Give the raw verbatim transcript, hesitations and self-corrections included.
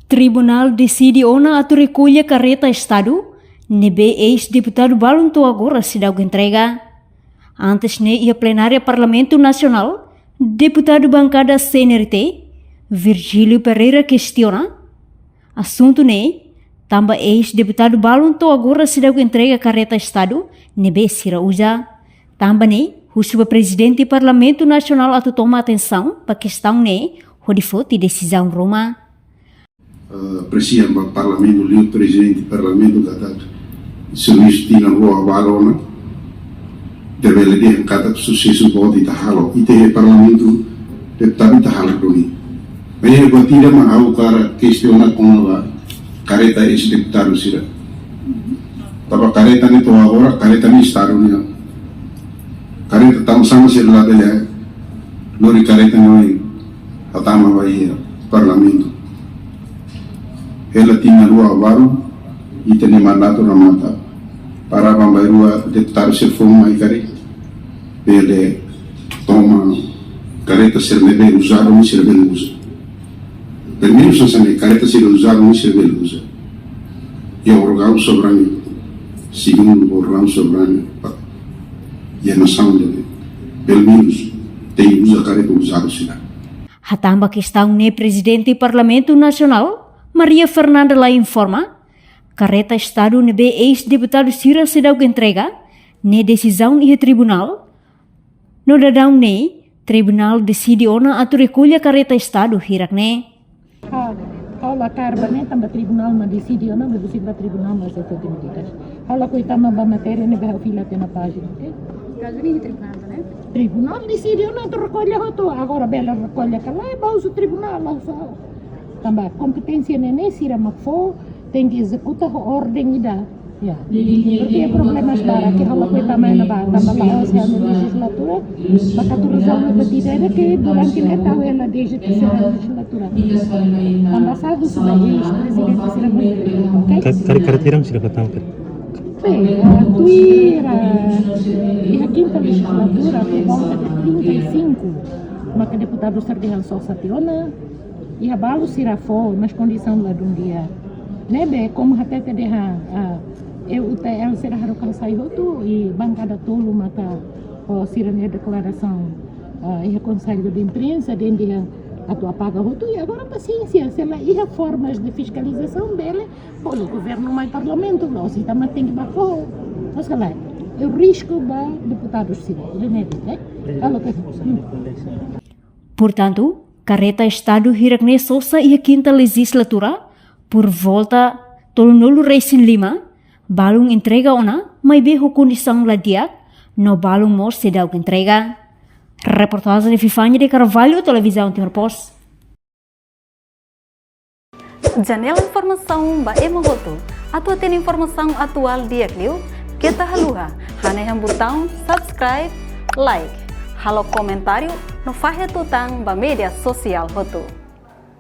Tribunál deside ona atu rekolla kareta Estadu ne'ebé eis-deputadu balun to'o agora seidauk entrega. Antes ne'e, iha plenária Parlamentu Nasionál, deputadu bankada C N R T, Virgílio Pereira kestiona asuntu ne'e, tanba eis-deputadu balun to'o agora seidauk entrega kareta Estadu ne'ebé sira uza. Tanba ne'e, husu ba Prezidente Parlamentu Nasionál atu toma atensaun ba kestaun ne'e hodi foti desizaun ruma. Eh, apresia ba Parlamentu, liu Prezidente Parlamentu katak servisu tinan rua ba lona, ita bele dehan katak susesu boot ita halo, ita iha Parlamentu, deputadu ita halo duni. Maibé buat ida mak ha'u hakarak kestiona kona-ba kareta eis-deputadu sira. Tanba kareta ne'e to'o agora, kareta ne'e Estadu nian. Kareta tanba sá mak sira labele lori kareta ne'e hatama ba iha Parlamentu. Hela tinan rua balu, ita-nia mandatu remata. Para bambairua deputadu sira foun mai karik bele toma kareta sira ne'ebé uzadu, sira bele uza. Primeiru, sasane kareta sira uzadu, sira bele uza. Iha órgaun soberanu. Segundu, órgaun soberanu. Iha nasaun ne'e, pelumenus, tenke uza kareta uzadu sira. Hatán ba kestaun ne'e, Prezidente Parlamentu Nasionál, Maria Fernanda Lay informa, kareta Estadu ne'ebé eis-deputadu sira seidauk entrega, ne'e desizaun iha tribunál. No daudaun ne'e, tribunál deside ona atu rekolla kareta Estadu hirak ne'e. Ha'u, ha'u la kaer ba ne'e tanba tribunál mak deside ona, bele husik ba tribunál mak sei foti medidas. Ha'u lakohi tama ba matéria ne'ebé ha'u fila tiha ona pájina, oke? Kazu ne'e tribunál, ne'e? Tribunál deside ona atu rekolla hotu, agora bele rekolla ka lae, ba husu tribunál, la husu ha'u. Tanba kompeténsia ne'e, ne'e sira mak fó, tenke ezekuta ho orden ida. Ya. Porque iha problemas barak ke halo kuita mai na ba, tanba la'ós iha ami-nia lejizlatura, ba katorizaun ne'e ba tida ida ke durante ne'e tau hela desde terseira lejizlatura. Tanba sá husu ba eis-prezidente sira mai, oke? Ka-, kari-, kari tirang sira ka tangkar. Bem, ah, tuir, ah, iha kinta lejizlatura, por volta de trinta e cinco, maka deputadu sira dehan sosa tiha ona, iha balu sira fó, mas kondisaun ladún di'ak. Ne'ebé, komu hatete dehan, ah, E U T L sira haruka sai hotu, i bankada tolu maka, oh, sira-nia deklarasaun, ah, iha Konsellu de Imprensa, dehan dehan atu apaga hotu, i agora pasiénsia, se la iha formas de fiskalizasaun, bele, bolu governu mai Parlamentu, la'ós ita mak tenke ba fó. Mas ka lae, é risku ba deputadu sira, ne'e, eh? Halo ka, hmm. Portantu, kareta Estadu hirak ne'e sosa iha kinta lejizlatura, por volta tolunulu-resin-lima, balun entrega ona, maibé ho kondisaun la di'ak, no balun mós seidauk entrega. Reportajen Epifania de Carvalho, Televizaun Timor Post. Janela informasaun ba ema hotu. Atu hatene informasaun atuál di'ak liu, keta haluha hanehan butaun subscribe, like, halo komentáriu, no fahe tutan ba média sosiál hotu.